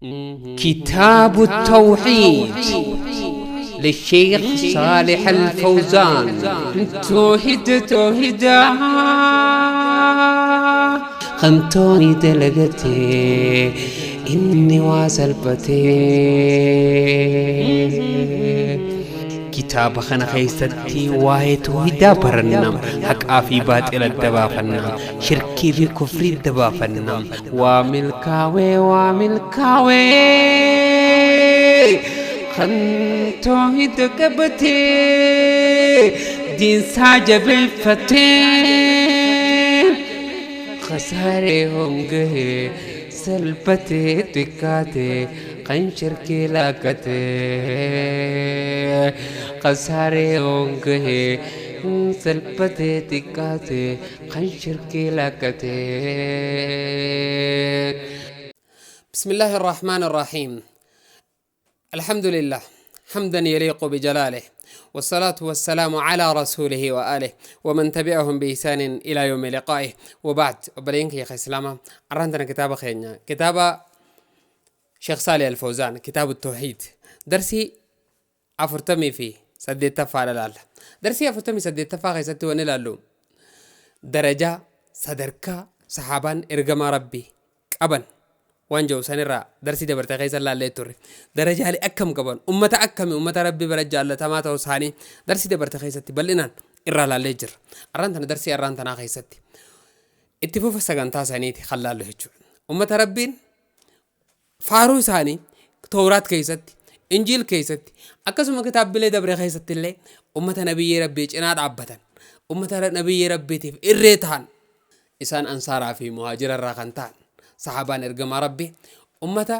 كتاب التوحيد للشيخ صالح الفوزان. توحيد توحيدا خنتوني دلقتي إني واسلبتي kitaaba kana keessatti waa'ee tawhiidaa baranna, haqaa fi baaxila dabaafanna, shirkii fi kufrii dabaafanna. Waa milkaawee, waa milkaawee kan tawhiida qabatee diinsaa jabeeffatee khasaaree hongahee salphatee xiqqaatee kan shirkii laakkatee khasaaree hongahee salphatee xiqqaatee kan shirkii laakkatee. بسم الله الرحمن الرحيم. الحمد لله حمدا يليق بجلاله، والصلاة والسلام على رسوله وآله ومن تبعهم بإحسان إلى يوم لقائه، وبعد. وبلينك يا أخي سلامة عرندنا كتاب خيرنا، كتاب شيخ صالح الفوزان، كتاب التوحيد، درسي أفرتمي فيه سديت تفا لال درسي أفرتمي سديت تفا خيستي ونلالو درجة صدركا صحابان إرجما ربي أبن waan jiru sanirraa darsii dabarte keessa laallee turre. Darajaalee akkam qaban, ummata akkami, ummata rabbi bara jaallatamaa ta'uu isaanii darsii dabarte keessatti bal'inaan irraa laallee jirra. Arraan tana darsii arraan tanaa keessatti itti fufa sagantaa saniiti kan laallu jechuudha. Ummata rabbiin faaruu isaanii Tooraat keessatti, Injiil keessatti, akkasuma kitaabbilee dabre keessatti illee ummata nabiyyee rabbii cinaa dhaabbatan, ummata nabiyyee rabbiitiif irree ta'an, isaan ansaaraa fi muhaajira irraa kan ta'an sahaabaan ergamaa rabbii ummata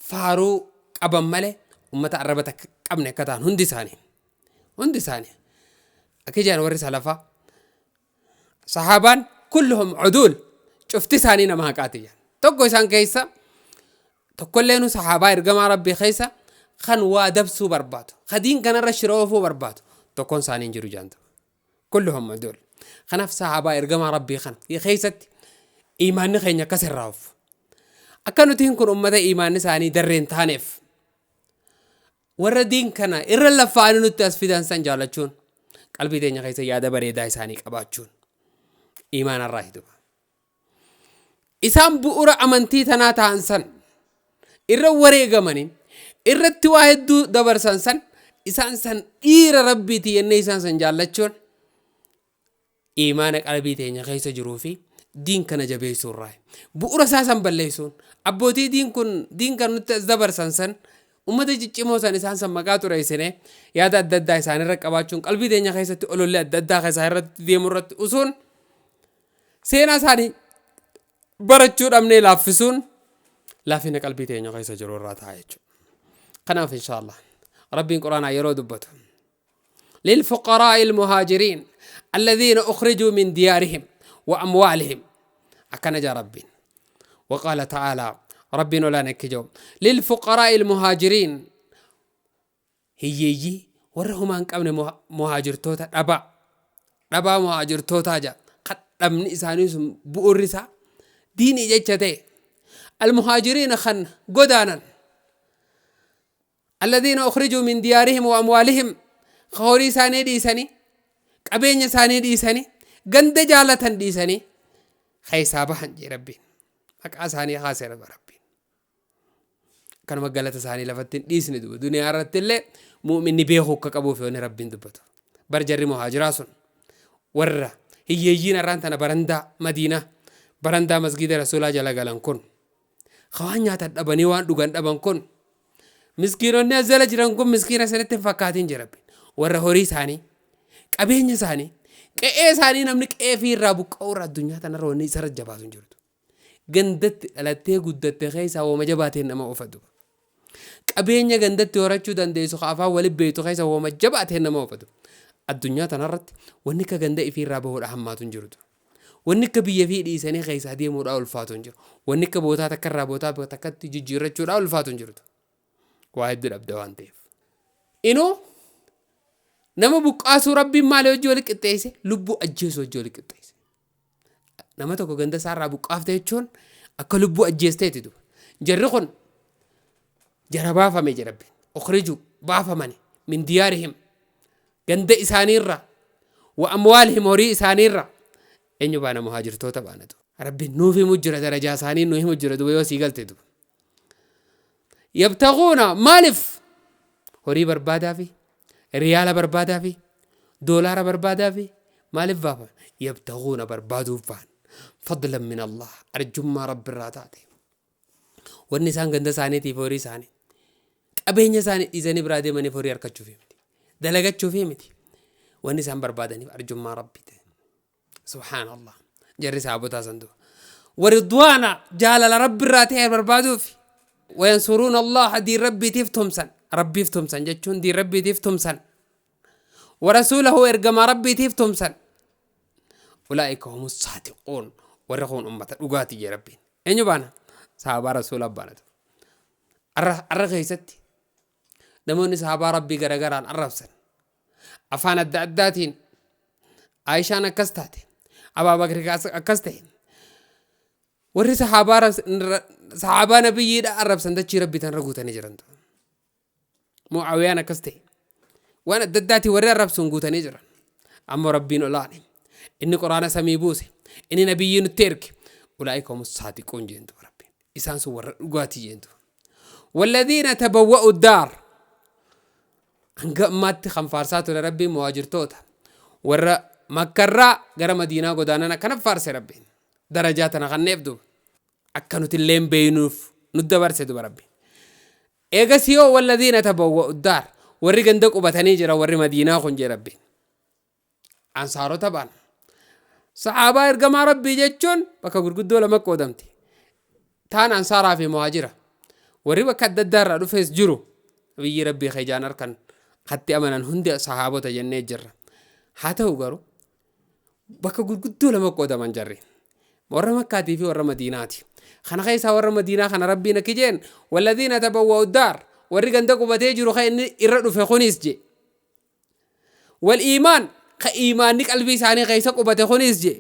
faaruu qaban malee ummata arraba takka qabne akka ta'an hundi isaanii, hundi isaanii akka ijaan warri salafaa sahaabaan kulluhum cuduul, cufti isaanii nama haqaati jedhan. Tokko isaan keessa tokkolleenu sahaabaa ergamaa rabbii keessa kan waa dabsuu barbaadu, kadiin kanarra shira oofuu barbaadu tokkoon isaanii hin jiru jaantu. Kulluhum cuduul. Kanaaf sahaabaa ergamaa rabbii kana keessatti iimaanni keenya akkas irraa ofu. Akka nutiin kun ummata iimaanni isaanii darreen taaneef warra diin kana irra laffaanii nutti as fidan san jaalachuun, qalbii teenya keessa yaada bareedaa isaanii qabaachuun iimaana irraa hiduma. Isaan bu'uura amantii tanaa ta'an san irra wareegamanii irratti waa hedduu dabarsan san, isaan san dhiira rabbiiti jennee isaan san jaallachuun iimaana qalbii teenya keessa jiruu fi diin kana jabeessuu irraa bu'uura isaa san balleessuun, abbootii diin kun diin kan nutti as dabarsan san, ummata ciccimoo san, isaan san maqaa xureessine yaada adda addaa isaanirra qabaachuun, qalbii teenya keessatti olollee adda addaa keessaa irratti deemu irratti usuun, seenaa isaanii barachuu dhabnee laaffisuun laafina qalbii teenya keessa jiru irraa ta'a jechuudha. Kanaaf inshaallah rabbiin quraanaa yeroo dubbatu للفقراء المهاجرين الذين أخرجوا من ديارهم وأموالهم أكن جا ربي. وقال تعالى ربنا لا نكجو للفقراء المهاجرين هيجي ورهم أنك أمن مهاجر توتا أبا أبا مهاجر توتا جا قد أمن إسانيسم بؤرسا ديني جتته المهاجرين خن قدانا الذين أخرجوا من ديارهم وأموالهم خوري ساني ديساني قبين ساني ديساني غند جالتن ديساني خيسا بحن جي ربي مقا ساني خاسر ربي كان مغلطه ساني لفتن ديسني دو دنيا رت اللي مؤمن بيخو كقبو في ربي دبتو برجر مهاجراسون ورا هيجين رانتنا برندا مدينه برندا مسجد رسول الله جل جلان كون خوانيا تدبني وان دوغان دبن كون مسكينون نزل جران كون مسكينه سنت فكاتين جي ربي warra horii isaanii qabeenya isaanii qe'ee isaanii namni qe'ee fi irraa buqqa'u irraa addunyaa tanarra wanni isarra jabaatu hin jirtu. Gandatti dhalattee guddatte keessa wooma jabaateen nama oofatu. Qabeenya gandatti horachuu dandeessu afaan waliin beektu keessa wooma jabaateen nama oofatu. Addunyaa tanarratti wanni akka ganda ifii irraa bahuudha hammaatu hin jirtu. Wanni akka biyya fi dhiisanii keessaa deemuudhaa ulfaatu hin jiru. Wanni akka bootaa takka irraa bootaa takkatti jijjiirrachuudhaa ulfaatu hin jirtu. Waa hedduu dhabda waan ta'eef. Inuu nama buqqaasuu rabbiin maali hojii wali qixxeesse? Lubbuu ajjeesuu hojii wali qixxeesse. Nama tokko ganda isaarraa buqqaafte jechuun akka lubbuu ajjeesteeti duba. Jarri kun Jara baafame jedhe Rabbiin. Ukhrijuu baafamani min diyaarihim ganda isaaniirra wa amwaalihim horii isaaniirra. Eenyu baana? Muhaajirtoota baanatu. Rabbiin nuuf himu jira, darajaa isaanii nu himu jira duba yoo sii galte duba. Yabtaguuna maaliif? Horii barbaadaa fi riyaala barbaadaa fi doolaara barbaadaa fi maaliif baafaman? Yabtaguuna barbaaduuf ba'an. Fadlan min Allah, arjummaa Rabbi irraa taate. Wanni isaan ganda isaaniitiif horii isaanii qabeenya isaanii dhiisanii biraa deemaniif horii argachuuf miti. Dalagachuuf miti. Wanni isaan barbaadaniif arjummaa Rabbi ta'e. Subhaanallah. Jarri saabotaa san duba. Waridwaana, jaalala Rabbi irraa ta'e barbaaduuf. Wayansuruuna Allah, diin Rabbiitiif tumsan. Rabbiif tumsan jechuun diin Rabbiitiif tumsan. Warasuulahu, ergamaa Rabbiitiif tumsan. Ulaa'ika humu saadiquun, warri kun ummata dhugaatii jee Rabbiin. Eenyu baana? Sahabaa Rasuula baanatu. Arra keessatti namoonni sahabaa Rabbii garagaraan arrabsan. Afaan adda addaatiin Aayishaan akkas taate, Abaa Bakri akkas ta'e. Warri sahabaa nabiyyiidha arrabsan dachii Rabbii tanarra guutanii jiran. Mu'aawiyaan akkas ta'e. Waan adda addaatiin warri arrabsuun guutanii jiran. Ammoo Rabbiin olaane. Inni Quraana samii buuse. Inni nabiyyii nutti erge. Ulaa'ika humu saadiquun jeentu Rabbiin. Isaan sun warra dhugaatii jeentu. Walladhiina tabawwa'u daar. Hanga ammaatti kan faarsaa ture Rabbiin muhaajirtoota. Warra Makkarraa gara Madiinaa godaanan akkana faarse Rabbiin. Darajaa tana kanneef duba. Akka nuti illee beeynuuf nu dabarse duba Rabbiin. Eegas yoo walladhiina tabawwa'u daar, warri ganda qubatanii jira, warri Madiinaa kun jee Rabbiin. Ansaarota baan. Sahaabaa ergamaa Rabbii jechuun bakka gurguddoo lama qoodamti. Taan ansaaraa fi muhaajira. Warri bakka adda addaa irraa dhufes jiru. Biyyi Rabbii keejaan harkan hatti amanan hundi sahaabota jennee jirra. Haa ta'u garuu bakka gurguddoo lama qoodaman jarri. Warra Makkaatii fi warra Madiinaati. Kana keessaa warra Madiinaa kana Rabbiin akki jeen: walladhiina tabawwa'u daar, warri ganda qubatee jiru kan inni irra dhufe kunis je. Wal iimaan, ka iimaanni qalbii isaanii keessa qubate kunis je.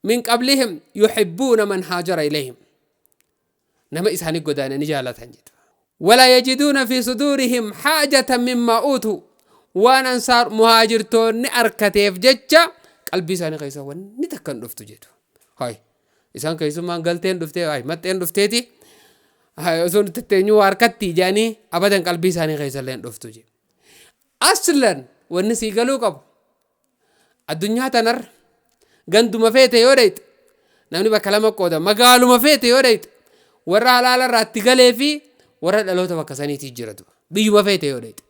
Min qablihim yuhibbuuna man haajara ilayhim. Nama isaanii godaane ni jaalatan jedhu. Walaa yajiduuna fi suduurihim haajatan mimmaa uutuu, waan ansaar muhaajirtoonni arkateef jecha qalbii isaanii keessa wanni takka hin dhuftu jedhu. Hay, isaan keessummaan galteen dhuftee, hay, maxxeen dhufteeti. Hay, osoo nuti teenyuu harkatti jedhanii abadan qalbii isaanii keessa illee hin dhuftu jedhu. Aslan wanni sii galuu qabu, addunyaa tanarra ganduma feete yoo dhayxe namni bakka lama qooda. Magaaluma feete yoo dhayxe warra halaala irraa itti galee fi warra dhaloota bakka saniitii jiratu, biyyuma feete yoo dhayxe.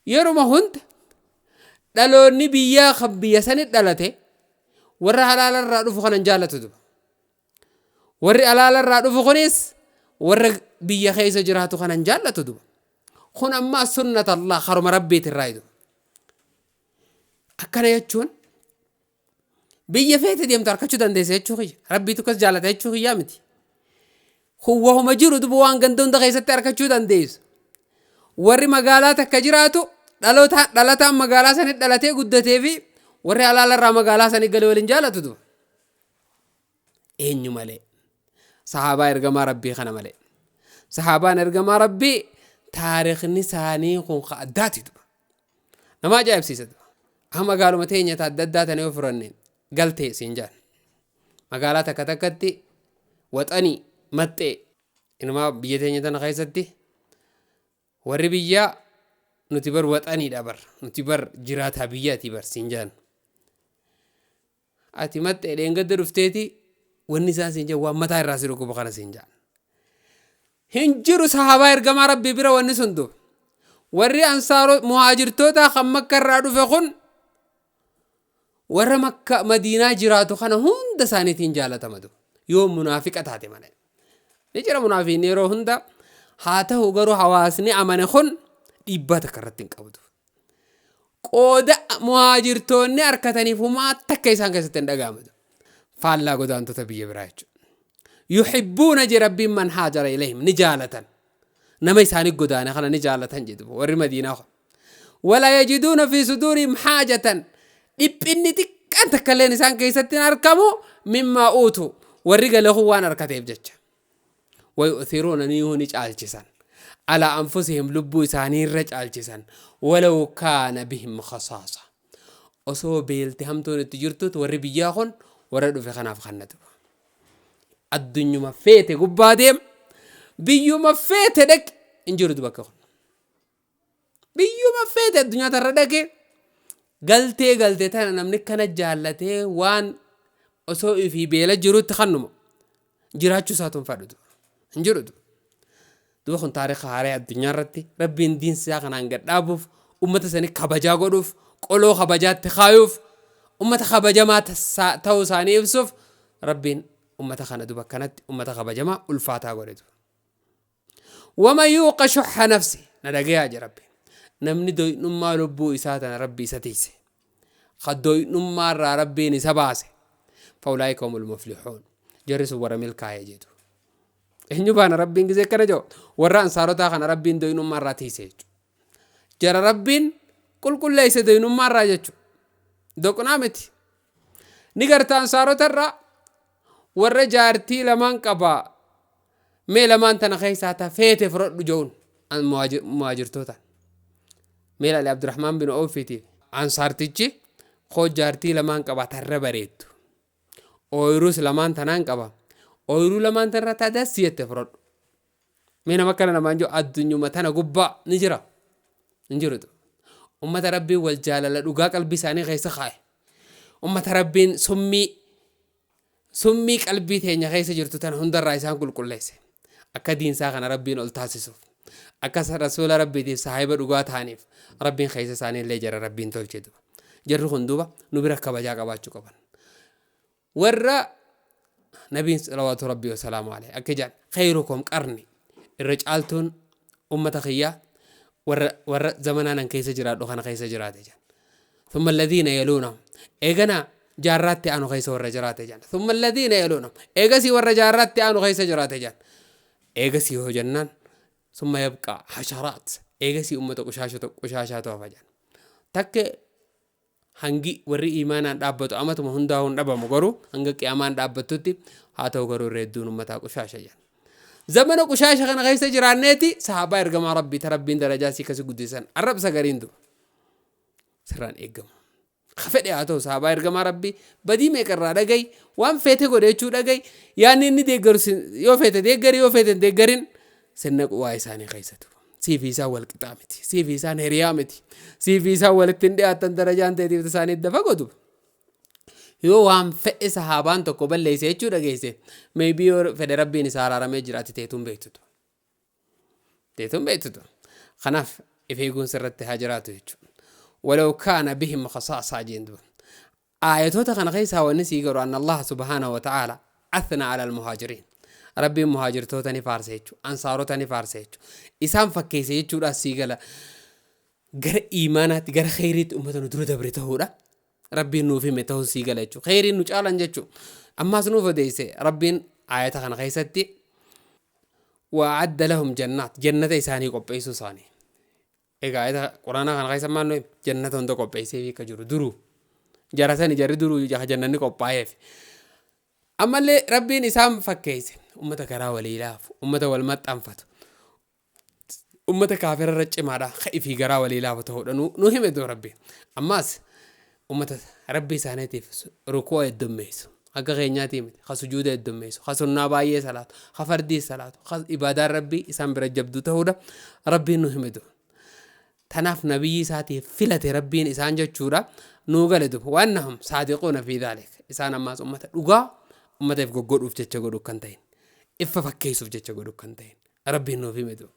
Yeruma hunda dhaloonni biyyaa kan biyya sani dhalate warra halaala irraa dhufu kanan jaallatu duba. Warri halaala irraa dhufu kunis warra biyya keessa jiraatu kanan jaallatu duba. Kun ammaa sunnat Allah, haruma Rabbiit irraa duba. Akkana jechuun biyya feete deemtu harkachuu dandeessa jechuu kiyya. Rabbiitu akkas jaalata jechuu kiyyaa miti. Kun wahuma jiru duba, waan ganda hunda keessatti harkachuu dandeessu. Warri magaalaa takka jiraatu dhaloota dhalataan magaalaa sanii dhalatee guddatee fi warri halaala irraa magaalaa sanii galee waliin jaalatu duba. Eenyu malee? Sahaabaa ergamaa Rabbii kana malee. Sahaabaan ergamaa Rabbii taarikhni isaanii kun ka addaati duba. Nama ajaa'ibsiisa duba. Amma magaaluma teenya ta adda addaa tana yoo furanne galtee siin jaan. Magaalaa takka takkatti waxanii maxxee inumaa biyya teenya tana keessatti warri biyyaa nuti bar waxaniidha bar, nuti bar jiraataa biyyaati bar siin jaan. Ati maxxee dheengadda dhufteeti wanni isaan siin jaan waan mataa irraa si dhukkuba kana siin jaan. Hin jiru sahaabaa ergamaa Rabbii bira wanni sun duba. Warri ansaaro muhaajirtoota kan Makka irraa dhufe kun warra Makka Madiinaa jiraatu kana hunda isaaniitiin jaalatama duba. Yoo munaafiqa taate malee. Ni jira munaafiqni yeroo hunda, haa ta'u garuu hawaasni amane kun dhiibbaa takka irratti hin qabdu. Qooda muhaajirtoonni harkataniif humaa takka isaan keessatti hin dhaga'amatu. Faallaa godaantota biyya biraa jechuudha. Yuhibbuuna je Rabbiin man haajara ilayhim, ni jaalatan. Nama isaanii godaane kana ni jaalatan jedhu warri Madiinaa kun. Walaa yajiduuna fi suduurihim haajatan, dhiphinni xiqqaan takka illeen isaan keessatti hin argamu, mimmaa uutu, warri gale kun waan harkateef jecha. Wayu'thiruuna niihuu ni caalchisan. Alaa anfusihim lubbuu isaanii irra caalchisan. Walaw kaana bihim khasaasa. Osoo beelti hamtuun itti jirtuutu warri biyyaa kun warra dhufe kanaaf kannatu. Addunyuma feete gubbaa deem, biyyuma feete dhaqi, hin jirutu bakka kun. Biyyuma feete addunyaa tarra dhaqe, galtee galte tana namni kana jaallatee waan osoo ifii beela jirutti kannuma jiraachuu isaatu hin fadhutu hin jirutu. Duba kun taarika haaraa addunyaa irratti Rabbiin diinsaa kanaan gad dhaabuuf, ummata sanii kabajaa godhuuf, qoloo kabajaatti kaayuuf, ummata kabajamaa ta'uu isaanii ibsuuf Rabbiin ummata kana duba kanatti ummata kabajamaa ulfaataa godhetu. Waman yuuqa shuhha nafsi, na dhagayaa jira Rabbi. Namni doy'nummaa lubbuu isaa tana Rabbi isa tiise. Ka doy'nummaa irraa Rabbiin isa baase. Faulaa'ika humul muflixuun. Jarri sun warra milkaa'e jedhu. Eenyu baana Rabbiin gisee akkana jedhu? Warra ansaarotaa kana Rabbiin doy'nummaa irraa tiise jechuudha. Jara Rabbiin qulqulleesse doy'nummaa irraa jechuudha. Doqnaa miti. Ni garta ansaarota irraa warra jaartii lamaan qaba. Mee lamaan tana keessaa ta feete fudhadhu je'uun muhaajirtootaan. Mee ilaali, Abdurrahmaan bin Awfiitiif ansaartichi koo jaartii lamaan qaba, tarra bareeddu. Ooyiruus lamaan tanaan qaba. Ooyiruu lamaan tanarra ta dassi jette fudhadhu. Mee nama akkana namaan jiru addunyuma tana gubbaa ni jira? Hin jirutu. Ummata Rabbiin wal jaalala dhugaa qalbii isaanii keessa kaa'e. Ummata Rabbiin summii qalbii teenya keessa jirtu tana hundarraa isaan qulqulleesse. Akka diinsaa kana Rabbiin ol taasisuuf. Akka rasuula Rabbiitiif saahiba dhugaa ta'aniif Rabbiin keessa isaanii illee jara Rabbiin tolche duba. Jarri kun duba nu bira kabajaa qabaachuu qaban. Warra nabiin salawaatu Rabbii wasalaamu alayhi akka jedhan, khayrukum qarni, irra caaltuun ummata kiyyaa warra zamanaa nan keessa jiraadhu kana keessa jiraate jedhan. Thumma alladhiina yaluunahum, eegana jaarraatti aanu keessa warra jiraate jedhan. Thumma alladhiina yaluunahum, eegasii warra jaarraatti aanu keessa jiraate jedhan. Eegasii hoo jennaan, summa yabqaa hasharaat, eegasii ummata qushaashaatu hafa jedhan. Takke hangi warri iimaanaan dhaabbatu amatuma hundaa'uu hin dhabamu, garuu hanga qiyaamaan dhaabbattutti haa ta'u, garuu irra hedduun ummataa qushaasha jedhan. Zamana qushaasha kana keessa jiraanneeti sahaabaa ergamaa Rabbii ta Rabbiin darajaa sii kasi guddisan arrabsa gariin duba. Sirraan eegamu. Ka fedhe haa ta'u, sahaabaa ergamaa Rabbii badii meeqa irraa dhagayi, waan feete godhe jechuu dhagayi, yaanni inni deeggaru yoo feete deeggari, yoo feete hin deeggarin, sinna waa isaanii keessatu. Siifi isaan wal qixaa miti. Siifi isaan hiriyaa miti. Siifi isaan walitti hin dhiyaatan, darajaan ta'eetiif isaanii dafa godhu. Yoo waan fedhe sahaabaan tokko balleesse jechuu dhageesse, maybe yoo fedhe Rabbiin isaa araaramee jira, ati teetuun beektutu. Teetuun beektutu. Kanaaf if eeguun sirratti haa jiraatu jechuudha. Walaw kaana bihim khasaasaa jeen duba. Aayatoota kana keessaa wanni sii garu anna Allah subhaanahu wa ta'ala athna ala al-muhaajiriin. Rabbiin muhaajirtoota ni faarse jechuudha. Ansaarota ni faarse jechuudha. Isaan fakkeesse jechuudhaas sii gala. Gara iimaanaatti, gara kheyriitti ummata nu dura dabre ta'uudha. Rabbiin nuuf hime ta'uun sii gala jechuudha. Kheyriin nu caalan jechuudha. Ammaas nuuf odeesse Rabbiin aayata kana keessatti, wa'adda lahum jannaat, jannata isaanii qopheessuu isaanii. Egaa ayata quraanaa kana keessa maal nu hime? Jannata hunda qopheessee akka jiru duruu. Jara sani jarri duruu jannanni qophaa'eef. Ammallee Rabbiin isaan fakkeesse ummata garaa walii laafu, ummata wal maxxanfatu, ummata kaafirarra cimaadha, ka ifii garaa walii laafu ta'uudha nu hime doo Rabbi. Ammaas ummata Rabbi isaaniitiif rukuu heddummeessu. Akka keenyaatii miti, ka sujuuda heddummeessu, ka sunnaa baay'ee salaatu, ka fardii salaatu, ka ibaadaan Rabbii isaan bira jabduu ta'uudha Rabbiin nu hime doo. Tanaaf nabiyyi isaatiif filate Rabbiin isaan jechuudha nuu gale duba. Waannahum saadiquuna fi dhaalik. Isaan ammaas ummata dhugaa, ummata if goggodhuuf jecha godhu kan ta'in, iffa fakkeessuuf jecha godhu kan ta'in Rabbiin nuuf hime duba.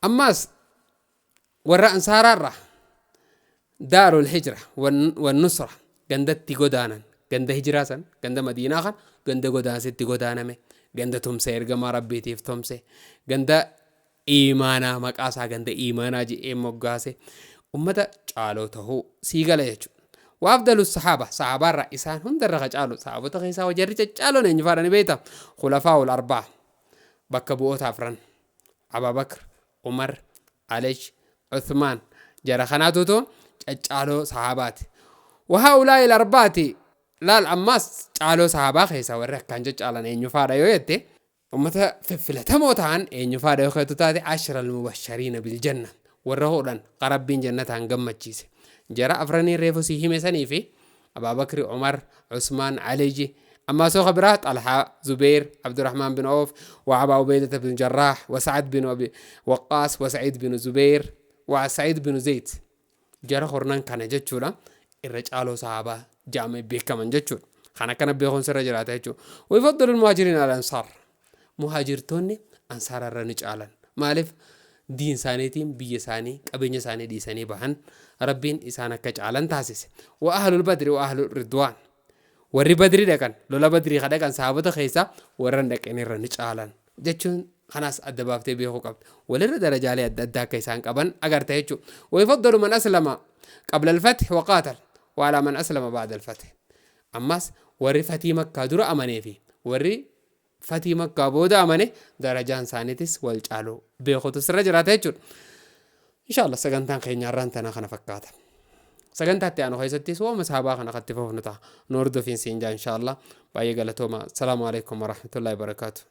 Ammaas warra ansaaraarraa daarul hijra wan nusra, gandatti godaanan, ganda hijiraa san, ganda Madiinaa kan ganda godaansitti godaaname, ganda tumsa ergamaa Rabbiitiif tumse, ganda iimaanaa maqaa isaa ganda iimaanaa jedhee moggaase, ummata caaloo tahuu sii gala jechuudha. Wa afdalu sahaaba, sahaabaarraa isaan hundarra ka caalu, sahaabota keessaa jarri caccaaloon eenyufaadha ni beekta? Khulafaa'ul arbaa, bakka bu'oota afran, Ababakr, Umar, Alish, Uthmaan, jara kanaatutu caccaaloo sahaabaati. Wa haa'ulaa'i al-arbaati, laal ammaas caaloo sahaabaa keessaa warri akkaan caccaalan eenyufaadha yoo jette, Ummata fiffilatamoo ta'an eenyufaadha yoo keetu taate? Ashra almubashariina biljanna, warra hodhan Rabbiin jannataan gammachiise. Jara afranii reefu si hime sanii fi Abaabakri, Umar, Usmaan, Aliyyi, ammaa sooka biraa Xalhaa, Zubeer, Abdurrahmaan bin Oof, wa Abaa Ubeydata bin Jarraah, wa Sacad bin Abi Waqqaas, wa Saciid bin Zubeer, wa Saciid bin Zeyd. Jara hornan kana jechuudha irra caaloo sahaabaa jaamee beekaman jechuudha. Kan akkana beekuun sirra jiraata jechuudha. ويفضل المهاجرين على الأنصار. Muhaajirtoonni ansaara irra ni caalan. Maaliif? Diin isaaniitiin biyya isaanii, qabeenya isaanii dhiisanii bahan, Rabbiin isaan akka caalan taasise. وأهل البدر وأهل الرضوان. Warri Badrii dhaqan, lola Badrii ka dhaqan sahaabota keessaa warra hin dhaqin irra ni caalan jechuun kanaas adda baaftee beekuu qabda. Walirra darajaalee adda addaa akka isaan qaban agarta jechuudha. ويفضل من أسلم قبل الفتح وقاتل وعلى من أسلم بعد الفتح. Ammas warri fatii Makkaa dura amanee fi warri fatii Makkaa booda amane darajaan isaaniitis wal caalu beekutu sirra jiraata jechuudha. Inshallah sagantaan keenya har'aan tana kana fakkaata. Sagantaa itti aanu keessattis waama sahabaa kana katti fufnu ta'a. Nu hordofiin siin jaa inshallah. Baay'ee galatooma. Salaamu alaikum warahmatullahi wabarakaatu.